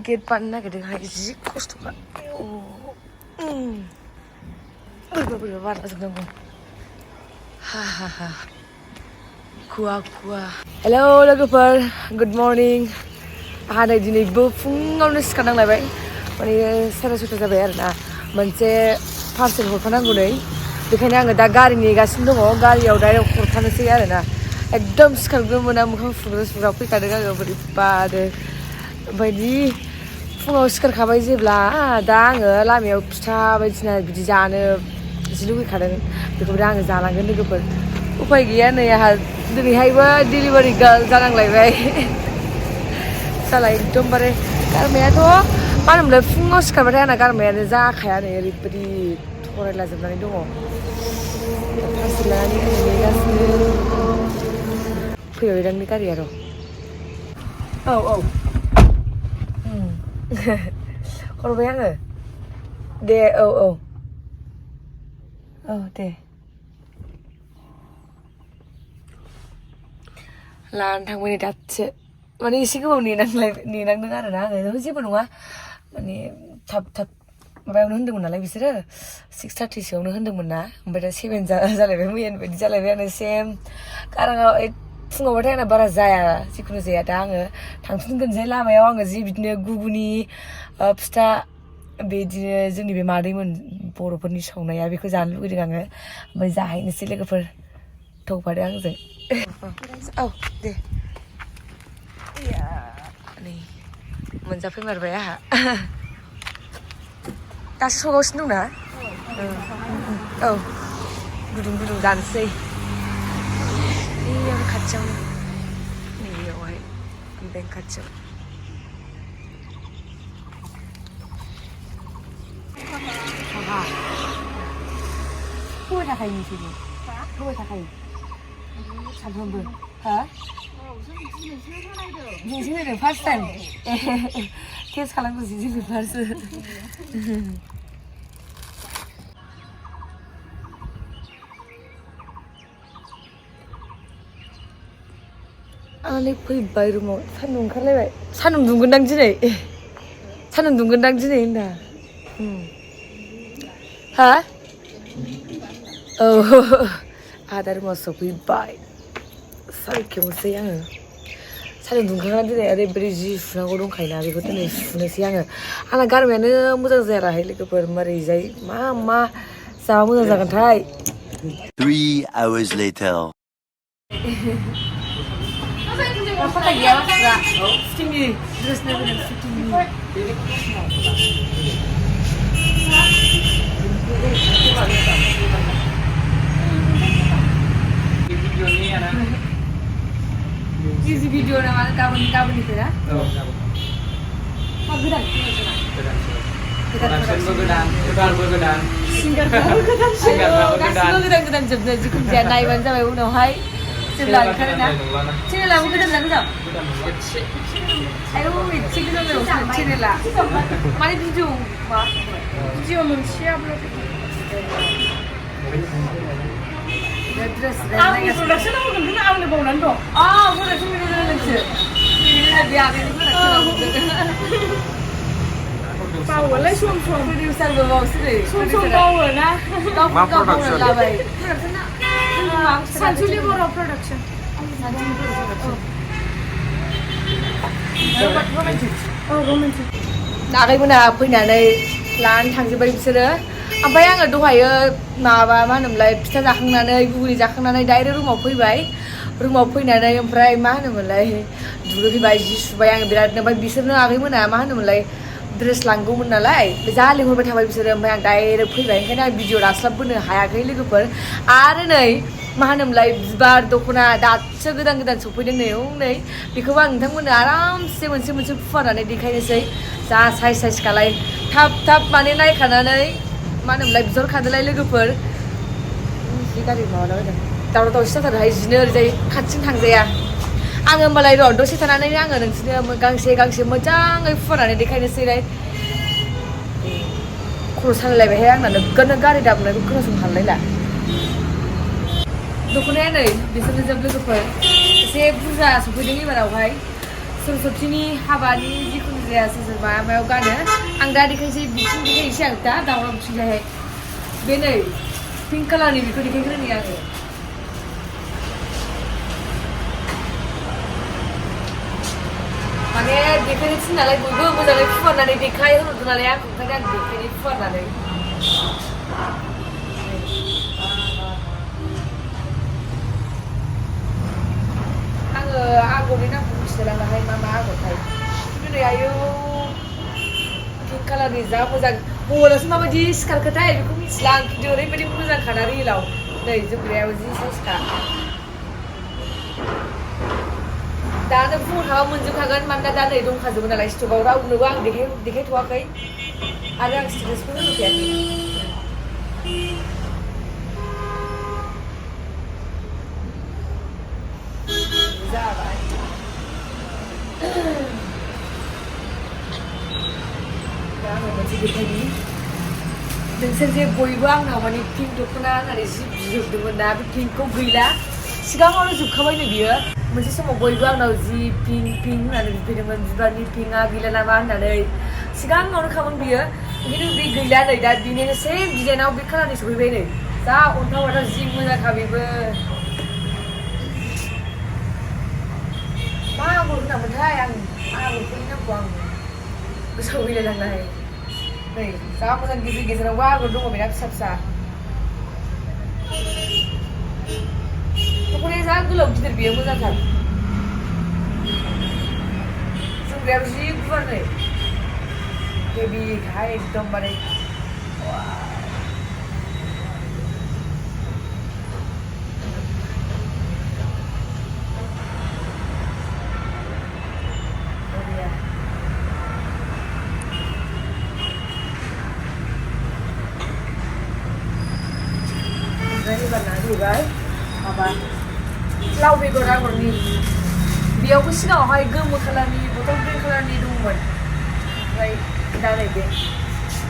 Gate बानायनो नागिरदोंहाय जि खस्थ'खा बोरैबा बोरैबा बारला जोबनांगौ हा हा हा खुवा खुवा हेलौ लोगोफोर गुड मर्निं आंहा नै दिनैबो फुङावनो सिखारनांलायबाय माने 6:30 जाबाय आरोना मोनसे पार्सेल हरफानांगौ नै बेखायनो आङो दा गारि नेगासिनो दङ गारियाव डाइरेक्ट हरफानोसै आरोना एकदम सिखारग्रो मोना मोखां सुग्रा फैखादों आङो बोरैबानो ओमफ्राय जि फुङाव सिखारखाबाय जेब्ला दा आङो लामायाव फिथा बायदिसिना बिदि जानो जि लुगैखादों बेखौबो दा आङो जालांगोन लोगोफोर उफाय गैया नै आंहा दिनैहायबो डिलिभारि गार्ल जानांलायबाय साला एकदमबारे गारमायाथ' मा होनोमोनलाय फुङाव सिखारबाथाय आंना गारमायानो जाखाया नै ओरैबायदि थरायलाजोबनानै दङ पार्सेल लानानै नेगासिनो फैबाय दांनि गारिया र' औ हरबाय आङो दे औ दे लानानै थांबाय नै दासो माने एसे गोबाव नेनांदों आरोना आङो जेबो नङा माने थाब माबायावनो होन्दोंमोन नालाय बिसोरो 6:30सोआवनो होन्दोंमोन ना ओमफ्राय दा 7 जालायबाय मैयानि बायदि जालायबाय आंनो सेम गाराङाव फुङावबाथाय आंना बारा जाया जिखुनु जाया दा आङो थांफिनगोनसै लामायाव आङो जि बिदिनो गुगुनि फिथा बिदिनो जोंनि बे मादैमोन बर'फोरनि संनाया बेखौ जानो लुगैदों आङो ओमफ्राय जाहैनोसै लोगोफोर थौफादो आंजों औ दे नै मोनजाफैमारबाय आंहा दासो संगासिनो दंना औ गुदुं गुदुं जानोसै बेयावनो खाथियावनो नैबेयावहाय बेंक खाथियाव होबाय थाखायो नोंसोरो होबाय थाखायो सानफ्रोमबो हा दिनैसो होदों फार्स्ट टाइम टेस्ट खालामनोसै जोङो फार्स्ट आंलाय फैबाय रुमाव सान्दुं ओंखारलायबाय सान्दुं दुंगोनदां दिनै होनदा हा औ आहा दा रुमाव सफैबाय सारखेवनोसै आङो सान्दुं दुंखांना दिनै ओरैबायदि जि सुनांगौ दंखायोना बेखौ दिनै सुनोसै आङो आंना गारमायानो मोजां जायाराहाय लोगोफोर मारैजाय मा जाबा मोजां जागोनथाय 3 hours later Apa lagi ya mas? Tinggi, terus nanti tinggi. Isi video nama kamu itu ya? Oh, gwdan. Gwdan. Singkat gwdan jebnya jikun janai banget sampai unohai. जेब्ला ओंखारोना चेनेलाबो गोदान गोदान आयौ एसे गोदान जाबाय चेनेला माने भिडिअ मोनसेयाबो आंनि प्रडाक्सनाव होगोन खिन्थु आंनो बावनानै दं प्रडाक्सन भिडिअ नोंसो बे आगैनि प्रडाक्सन बावोलाय सम प्रडिउसारबो बावसो नै सम बावो ना मा प्रडाक्सन लाबाय प्रडाक्सना सानसुलि बर' प्रडाक्सन रमान्टिक आगैमोना फैनानै लानानै थांजोब्बाय बिसोरो ओमफ्राय आङो दहायो माबा मा होनोमोनलाय फिथा जाखांनानै गुगुनि जाखांनानै डाइरेक्ट रुमाव फैनानै ओमफ्राय मा होनोमोनलाय दुगैबाय जि सुबाय आङो बिरादनो ओमफ्राय बिसोरनो आगैमोना मा होनोमोनलाय ड्रेस लांगौमोन नालाय जा लिंहरबाय थाबाय बिसोरो ओमफ्राय आं डाइरेक्ट फैबाय ओंखायनो आं भिडिअ लास्लाबबोनो हायाखै लोगोफोर आरो नै मा होनोमोनलाय बिबार दख'ना दासो गोदान सफैदों नै बेखौबो आं नोंथांमोननो आरामसे मोनसे फुवारनानै देखायनोसै जा साइज खालाय थाब माने नायखानानै मा होनोमोनलाय बिहरखादोलाय लोगोफोर जि गारि माबालाबायदों दावराव जाथारोहाय जिनो ओरैजाय खाथिजों थांजाया आङो होमबालाय र' दसे थानानै आङो नोंसोरनो गांसे मोजाङै फुवारनानै देखायनोसैलाय खर' सालायलायबायहाय आंना नोगोरनो गारि दामनायखौ खोनासंनो हालायला दख'नाया नै बिसोरनो जोब लोगोफोर एसे बुरजा सफैदों एबारावहाय सरस्वतीनि हाबानि जिखुनु जाया सोरबा मायाव गानो आं दा देखायसै बिथिं देखायसै आं दा दावराव बिथिंजायहाय बे नै पिंक कालारनि बेखौ देखायग्रोनि आङो माने देखायनो थिन नालाय बयबो मोजाङै फुवारनानै देखाय होनहरदों नालाय आंखौ ओंखायनो आं देखायनो फुवारनानै आङो आगरनि नामखौ मिथिलायलाङाहाय मा आगरथाय खिन्थु नै आयौ पिंक कालारनि जा मोजां मबाइलावसो माबायदि सिखारखोथाय बेखौ मिथिला आं खिन्थु ओरैबायदि मोजांखाना रियेलाव नै जोमग्रायाबो जि साइसखा दानो बुंनो थाङा मोनजोबखागोन मानोना दा नै दंखाजोबो नालाय स्टकआव रावनोबो आं देखायथ'वाखै आरो आं स्टेटासबो होखायाखै जाबाय दा आङो मोनसे देखायनि नोंसोर जे बयबो आंनाव माने पिंक दख'ना होननानै जि बिहरदोंमोन ना बे पिंकखौ गैला सिगाङावनो जोबखाबाय नै बियो मोनसे समाव बयबो आंनाव जि पिंक होननानै बिफैदोंमोन बिबारनि पिंकआ गैला नामा होननानै सिगाङावनो खामोन बियो खिन्थु बे गैला नै दा बिनिनो सेम डिजाइनाव बे कालारनि सफैबाय नै जा अन्थाव बाथाव जि मोजांखा बेबो मा आगर होनामोनथाय आं आगरफोरनि नामखौ आं गोसोआव गैलायलांनाय नै जा मोजां गेजेरावबो आगर दङ बिराद फिसा फिसा दख'नाया जा गोलाव गिदिर बेयो मोजांथार जोमग्रायाबो जि गुवार नै हेभिखाय एकदमबारे जाहैबाय माबा लाव बेगर आगरनि बेयावबो सिगाङावहाय गोमो कालारनि बटल ग्रिन कालारनि दंमोन ओमफ्राय दा नैबे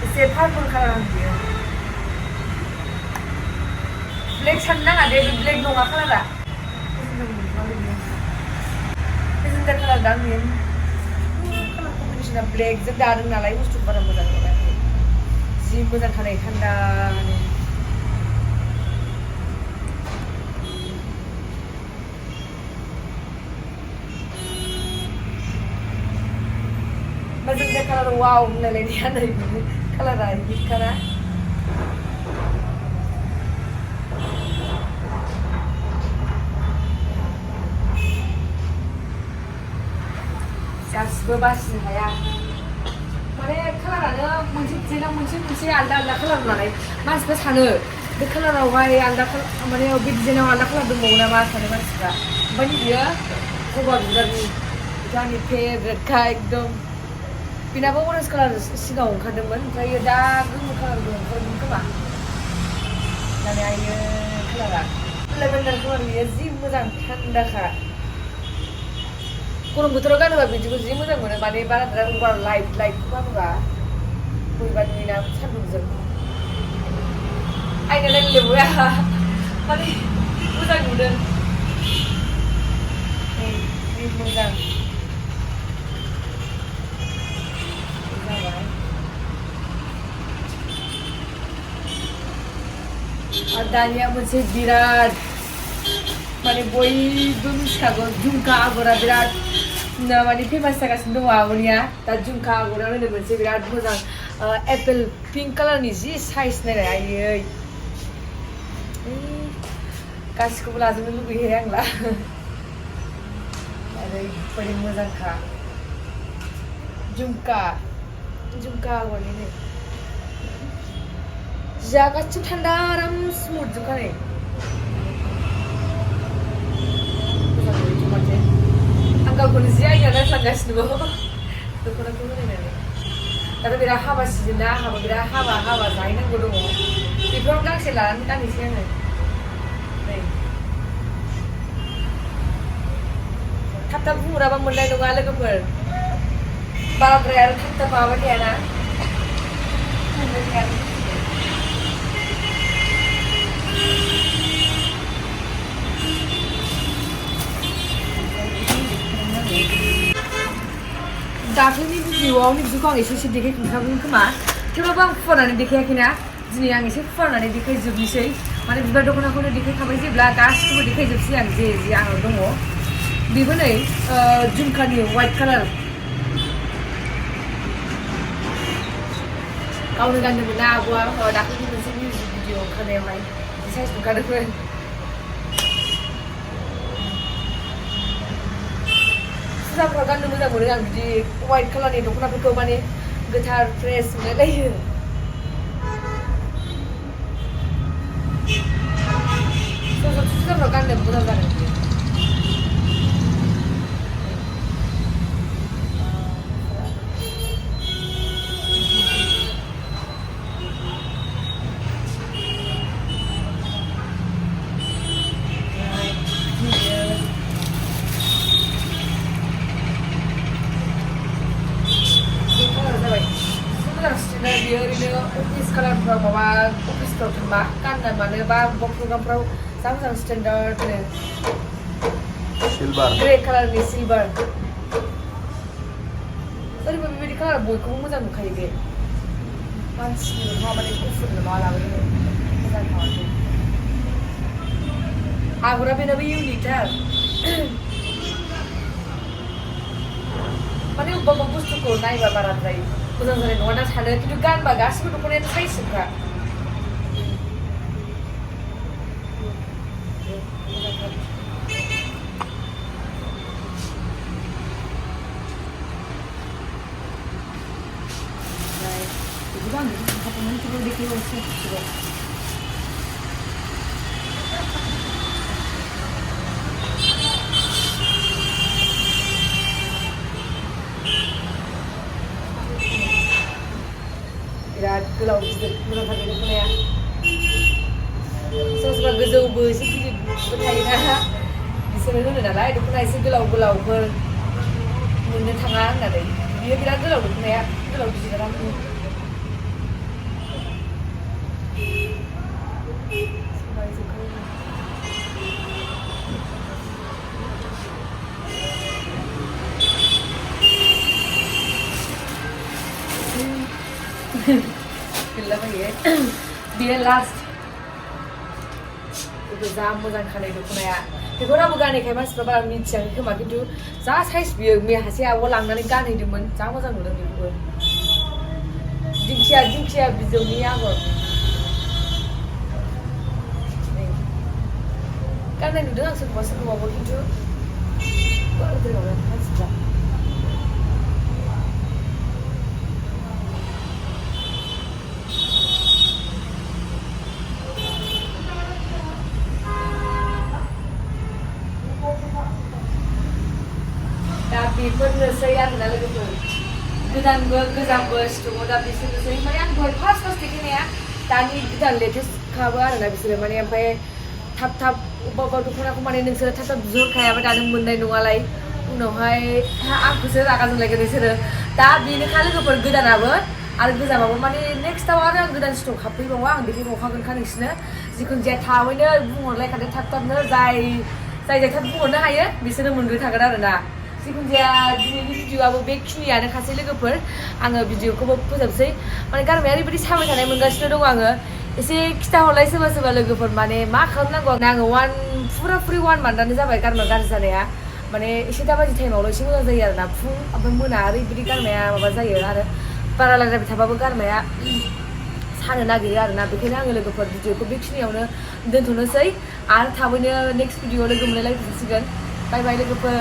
एसे पार्पल कालार बियो ब्लेक साननो नाङा दे बे ब्लेक नङा कालारा पेसेन्जार कालार दां बेयो कालार कम्बिनेसना ब्लेकजों दादों नालाय बुस्थुखौ बारा मोजां मोनाखै जि मोजां खानाय थान्दानो Maganda color, wow, nalagyan na yung color, hit ka na. Jasbo basin kaya. Mane color ano, munci alda color nalay. Mas ano, the color away alda color, mane big jena alda color do muna mas ano mas ka. Bani dia, kuba dari, jani favorite ka ekdom. Pinaba orange color sigaw oंखारदोंमोन ओमफ्राय दा गोमो कालारबो ओंखारदों खोमा दानि आयो कालारा lavender कालारनि जि मोजां थान्दाखा गरम बोथोराव गानोबा बिदिखौ जि मोजां मोनो माने बाराद्राय बारा लाइट गानोबा बोरैबा नुयोना सान्दुंजों आयना नायनोबो हाया माने मोजां नुदों जि मोजां दानिया मोनसे बिराद माने बयबो मिथिखागौ झुमका आगरा बिराद माने फेमास जागासिनो दङ आगरनिया दा झुमका आगरा होनो मोनसे बिराद मोजां एप्पल पिंक कालारनि जि साइज नायनाय आयै गासिखौबो लाजोबनो लुगैयो आंला ओरैबायदि मोजांखा झुमका आगरनि नै जा गासिबो थान्दा आराम स्मुथ जोबखा नै आं गावखौनो जि आयना नायफ्लांगासिनो दख'नाखौ होनायनानै दाथ' बिराद हाबा सिजोन ना आंहाबो बिराद हाबा जाहैनांगौ दङ बेफोराव गांसे लानानै गाननोसै आङो नै थाब बुंहराबा मोननाय नङा लोगोफोर बाराद्राय आरो थाब माबाबाय थायाना दाख्लैनि भिडिअआव बिदिखौ आं एसे देखायखांखागोन खोमा थेवब्लाबो आं फुवारनानै देखायाखैना दिनै आं एसे फुवारनानै देखायजोबनोसै माने बिबार दख'नाखौनो देखायखाबाय जेब्ला गासिखौबो देखायजोबसै आं जे आंनाव दङ बेबो नै झुमखानि वाइट कालार गावनो गानदोंमोन ना आब'आ दाख्लैनि मोनसे मिउजिक भिडिअ ओंखारनायावहाय साइज ओंखारदोंमोन फुजाफ्राव गाननो मोजां मोनो आं बिदि वाइट कालारनि दख'नाफोरखौ माने गोथार फ्रेश मोनलायलायो फुजाफ्राव गाननो मोजां जादों बियो ओरैनो अफिस कालारफ्राव माबा अफिसफ्राव थांबा गाननो मानो बा प्रग्रामफ्राव जा मोजां स्टेन्डार्ड सिलभार ग्रे कालारनि सिलभार ओरैनो बेबायदि कालार बयखौबो मोजां नुखायो बे मानसिनि नङा माने गुफुर नङा लाबोयो मोजां खालामो आगरा बेनाबो इउनिकथार माने अबेबा बुस्थुखौ नायबा बाराद्राय मोजां जानाय नङा ना सानो खिन्थु गानबा गासिबो दख'नायानो साइजजोबखा बिदिबा आं बेखौ थांखादोंमोन थेवबो देखायबावसै बिराद गोलाव गिदिर मोजांथार बे दख'नाया सोरबा सोरबा गोजौबो एसे गिदिरबो थायोना बिसोरो होनो नालाय दख'ना एसे गोलाव गोलावफोर मोननो थाङा होननानै बियो बिराद गोलाव दख'नाया गोलाव गिदिर आराम बियो लास्ट जा मोजां खानाय दख'नाया बेखौ रावबो गानैखाय मानसिफ्रा बारा मिथियाखै खोमा खिन्थु जा साइज बियो मैयाहासे आब'आ लांनानै गानहैदोंमोन जा मोजां नुदों बेखौबो दिंखिया बिजौनि आगर गाननाय नुदों आं सोरखौबा सोरखौबाबो खिन्थु मानसिफ्रा बेफोरनोसै आरोना लोगोफोर गोदानबो गोजामबो स्टकआव दा बिसोरनोसै माने आं दहाय फार्स्ट देखायनाया दानि गोदान लेटेस्टखाबो आरोना बिसोरो माने ओमफ्राय थाब अबेबा दख'नाखौ माने नोंसोरो थाब बिहरखायाबा दानो मोननाय नङालाय उनावहाय आंखौसो रागा जोंलायगोन बिसोरो दा बेनोखा लोगोफोर गोदानाबो आरो गोजामाबो माने नेक्स्टआव आरो आं गोदान स्टक हाबफैबावो आं देखायबावखागोनखा नोंसोरनो जिखुनु जाया थाबैनो बुंहरलायखादो थाबनो जाय थाब बुंहरनो हायो बिसोरो मोनग्रोखागोन आरोना जिखुनु जाया दिनैनि भिडिअआबो बेखिनियानो खासै लोगोफोर आङो भिडिअखौबो फोजोबसै माने गारमाया ओरैबायदि साबाय थानाय मोनगासिनो दं आङो एसे खिथाहरलाय सोरबा लोगोफोर माने मा खालामनांगौ आङो फुरा वान मान्थआनो जाबाय गारमा गाज्रि जानाया माने एसे दाबादि टाइमावल' एसे मोजां जायो आरोना फुं ओमफ्राय मोना ओरैबायदि गारमाया माबा जायो आरो बारा रायज्लायबाय थाबाबो गारमाया सानो नागिरो आरोना बेखायनो आङो लोगोफोर भिडिअखौ बेखिनियावनो दोनथ'नोसै आरो थाबैनो नेक्स्ट भिडिअआव लोगो मोनलायलायफिनसिगोन बाय बाय लोगोफोर